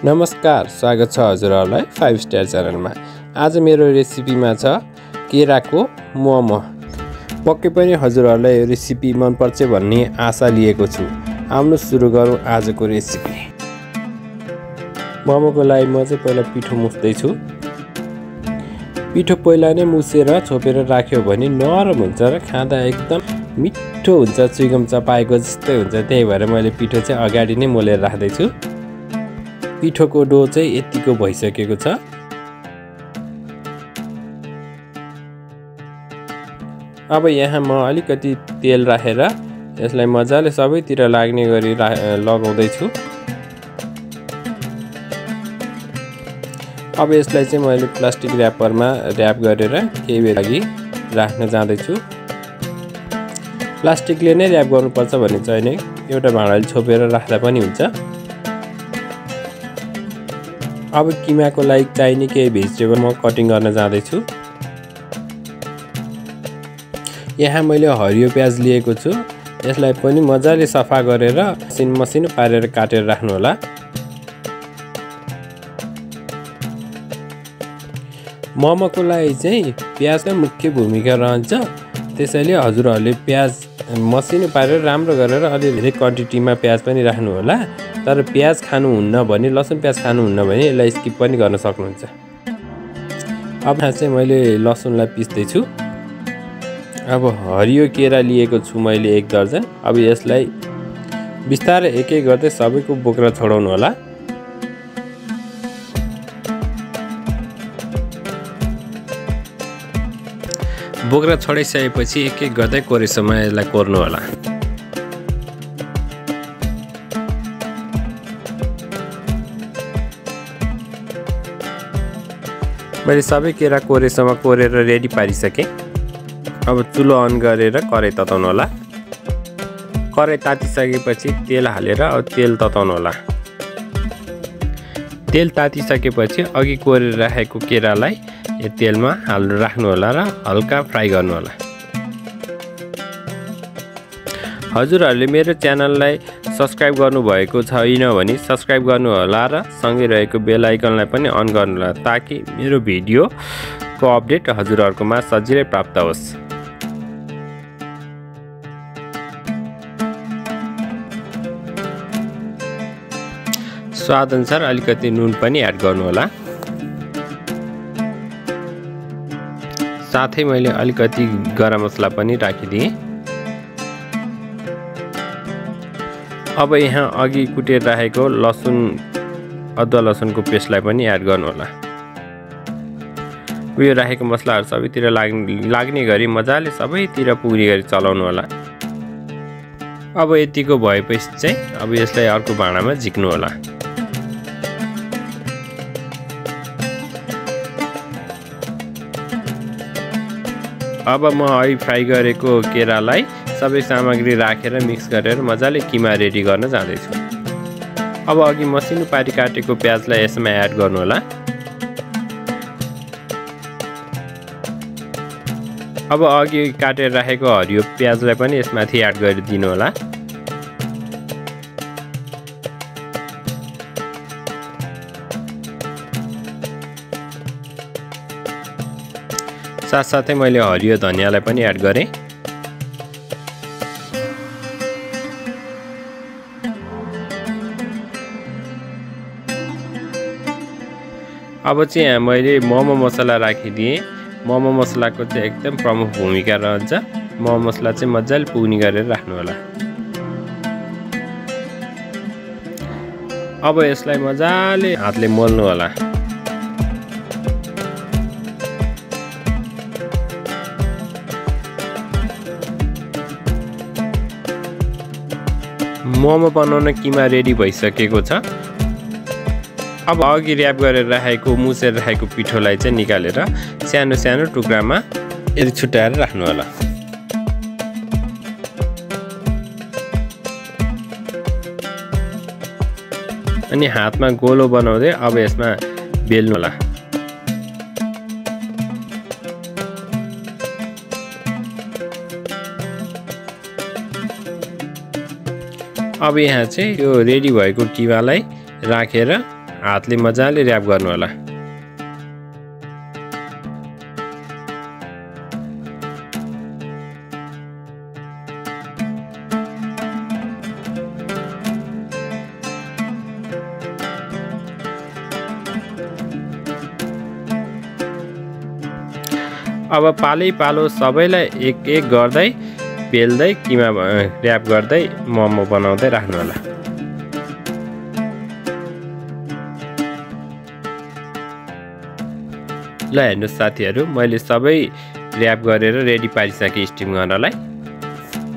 नमस्कार, स्वागत छ हजुरहरुलाई 5 स्टार च्यानलमा। आज मेरो रेसिपीमा छ केराको मोमो। पक्कै पनि हजुरहरुलाई यो रेसिपी मन पर्छ भन्ने आशा लिएको छु। आउनु सुरु गरौँ आजको रेसिपी। मोमोको लागि म चाहिँ पहिला पिठो मुस्दै छु। पिठो पहिला नै मुसेर छोपेर राख्यो भने नरम हुन्छ र खाँदा एकदम मिठो हुन्छ, चुइगम चपाएको जस्तै हुन्छ। त्यही भएर मैले पिठो चाहिँ अगाडि नै मोलेर राख्दै छु। पिठोको डो चाहिँ यतिको भइसकेको छ। अब यहाँ म अलिकति तेल राखेर यसलाई मजाले सबैतिर लाग्ने गरी लगाउँदै छु। अब यसलाई चाहिँ मैले प्लास्टिक र्यापरमा र्याप गरेर केही बेर लागि राख्न जाँदैछु। प्लास्टिकले नै र्याप गर्नुपर्छ भन्ने छैन, एउटा भाँडाले छोपेर राख्दा पनि हुन्छ। अब किमाको लागि चाहिने केही भेजिटेबल म कटिङ गर्न जाँदैछु। यहाँ मैले हरियो प्याज लिएको छु। यसलाई पनि मजाले सफा गरेर मसिनो पारेर काटेर राख्नु होला। मोमोको लागि चाहिँ प्याजको मुख्य भूमिका रहन्छ। त्यसैले हजुरहरूले प्याज मसिनो पारेर राम्रो गरेर अलि धेरै क्वान्टिटीमा प्याज पनि राख्नु होला। तर प्याज खानुहुन्न भने, लसुन प्याज खानुहुन्न भने यसलाई स्किप पनि गर्न सक्नुहुन्छ। अब यहाँ चाहिँ मैले लसुनलाई पिस्दै छु। अब हरियो केरा लिएको छु मैले 1 दर्जन। अब यसलाई बिस्तारै एक एक गर्दै सबैको बोक्रा छोडाउनु होला। बोक्रा छोडाइसकेपछि एक एक गर्दै कोरेसम्म यसलाई कोर्नु होला। मैले सबै केरा कोरेसम्म कोरेर रेडी पारिसकेँ। अब चुलो अन गरेर कराई तताउनु होला। कराई तातिसकेपछि तेल हालेर अब तेल तताउनु होला। तेल तातिसकेपछि अघि कोरेर राखेको केरालाई यो तेलमा राख्नु होला र हल्का फ्राई गर्नु होला। हजुरहरूले मेरो च्यानललाई सब्स्क्राइब गर्नुभएको छैन भने सब्स्क्राइब गर्नु होला र सँगै रहेको बेल आइकनलाई पनि अन गर्नु होला, ताकि मेरो भिडियोको अपडेट हजुरहरूकोमा सजिलै प्राप्त होस्। स्वाद अनुसार अलिकति नुन पनि एड गर्नु होला। साथै मैले अलिकति गरम मसला पनि राखिदिएँ। अब यहाँ अघि कुटेर राखेको अदुवा लसुनको पेस्टलाई पनि एड गर्नु होला। उयो राखेको मसलाहरू सबैतिर लाग्ने गरी मजाले सबैतिर पुग्ने गरी चलाउनु होला। अब यतिको भएपछि चाहिँ अब यसलाई अर्को भाँडामा झिक्नु होला। अब म अघि फ्राई गरेको केरालाई सबै सामग्री राखेर मिक्स गरेर मजाले किमा रेडी गर्न जाँदैछु। अब अघि मसिनो पारी काटेको प्याजलाई यसमा एड गर्नु होला। अब अघि काटेर राखेको हरियो प्याजलाई पनि यसमाथि एड गरिदिनु होला। साथसाथै मैले हरियो धनियालाई पनि एड गरेँ। अब चाहिँ यहाँ मैले मोमो मसला राखिदिएँ। मोमो मसलाको चाहिँ एकदम प्रमुख भूमिका रहन्छ। मोमो मसला चाहिँ मजाले पुग्ने गरेर राख्नु होला। अब यसलाई मजाले हातले मोल्नु होला। मोमो बनाउन किमा रेडी भइसकेको छ। अब अघि र्याप गरेर राखेको मुसेर राखेको पिठोलाई चाहिँ निकालेर सानो सानो टुक्रामा यसरी छुट्याएर राख्नु होला। अनि हातमा गोलो बनाउँदै अब यसमा बेल्नु होला। अब यहाँ चाहिँ यो रेडी भएको किमालाई राखेर हातले मजाले र्याप गर्नु होला। अब पालै पालो सबैलाई एक एक गर्दै पेल्दै किमा र्याप गर्दै मोमो बनाउँदै राख्नु होला। ल हेर्नुहोस् साथीहरू, मैले सबै र्याप गरेर रेडी पारिसकेँ स्टिम गर्नलाई।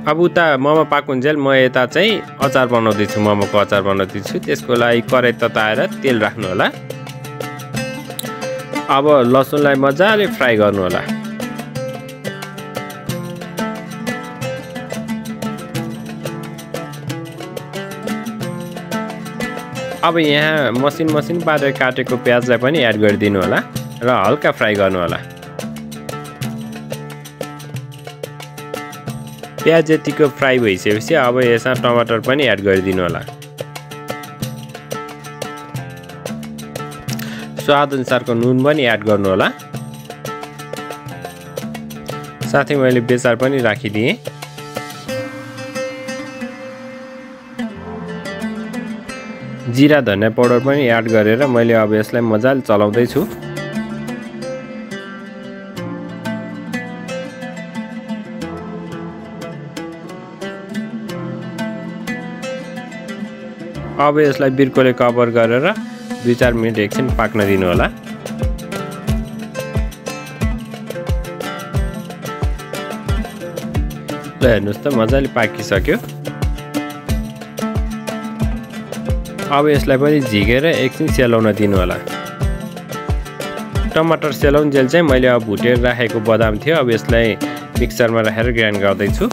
अब उता मोमो पाकुन्जेल म यता चाहिँ अचार बनाउँदैछु, मोमोको अचार बनाउँदैछु। त्यसको लागि कराही तताएर तेल राख्नु होला। अब लसुनलाई मजाले फ्राई गर्नु होला। अब यहाँ मसिन पारेर काटेको प्याजलाई पनि एड गरिदिनु होला र हल्का फ्राई गर्नु होला। प्याज यतिको फ्राई भइसकेपछि अब यसमा टमाटर पनि एड गरिदिनु होला। स्वाद अनुसारको नुन पनि एड गर्नु होला। साथै मैले बेसार पनि राखिदिएँ। जिरा धनिया पाउडर पनि एड गरेर मैले अब यसलाई मजाले चलाउँदै छु। अब यसलाई बिर्कोले कभर गरेर 2-4 मिनेट एकछिन पाक्न दिनु होला। ल हेर्नुहोस् त मजाले पाकिसक्यो। अब यसलाई पनि झिकेर एकछिन सेलाउन दिनु होला। टमाटर सेलाउन्जेल चाहिँ मैले अब भुटेर राखेको बदाम थियो, अब यसलाई मिक्सरमा राखेर ग्राइन्ड गर्दैछु।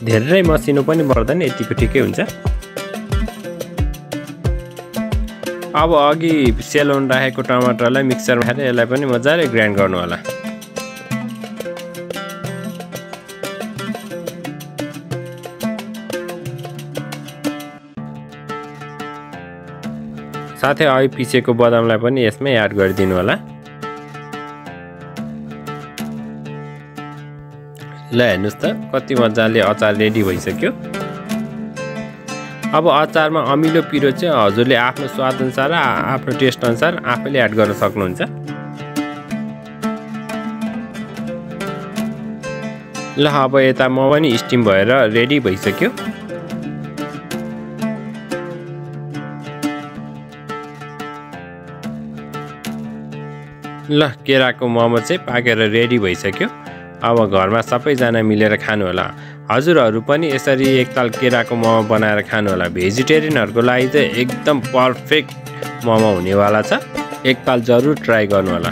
धेरै मसिनो पनि पर्दैन, यतिको ठिकै हुन्छ। अब अघि सेलाउन राखेको टमाटरलाई मिक्सरमा राखेर यसलाई पनि मजाले ग्राइन्ड गर्नु होला। साथै अघि पिसेको बदामलाई पनि यसमै एड गरिदिनु होला। ल हेर्नुहोस् त कति मजाले अचार रेडी भइसक्यो। अब अचारमा अमिलो पिरो चाहिँ हजुरले आफ्नो स्वाद अनुसार र आफ्नो टेस्ट अनुसार आफैले एड गर्न सक्नुहुन्छ। ल अब यता म पनि स्टिम भएर रेडी भइसक्यो। ल केराको मोमो चाहिँ पाकेर रेडी भइसक्यो। अब घरमा सबैजना मिलेर खानु होला। हजुरहरू पनि यसरी एकताल केराको मोमो बनाएर खानु होला। भेजिटेरियनहरूको लागि चाहिँ एकदम पर्फेक्ट मोमो हुनेवाला छ। एकताल जरुर ट्राई गर्नु होला।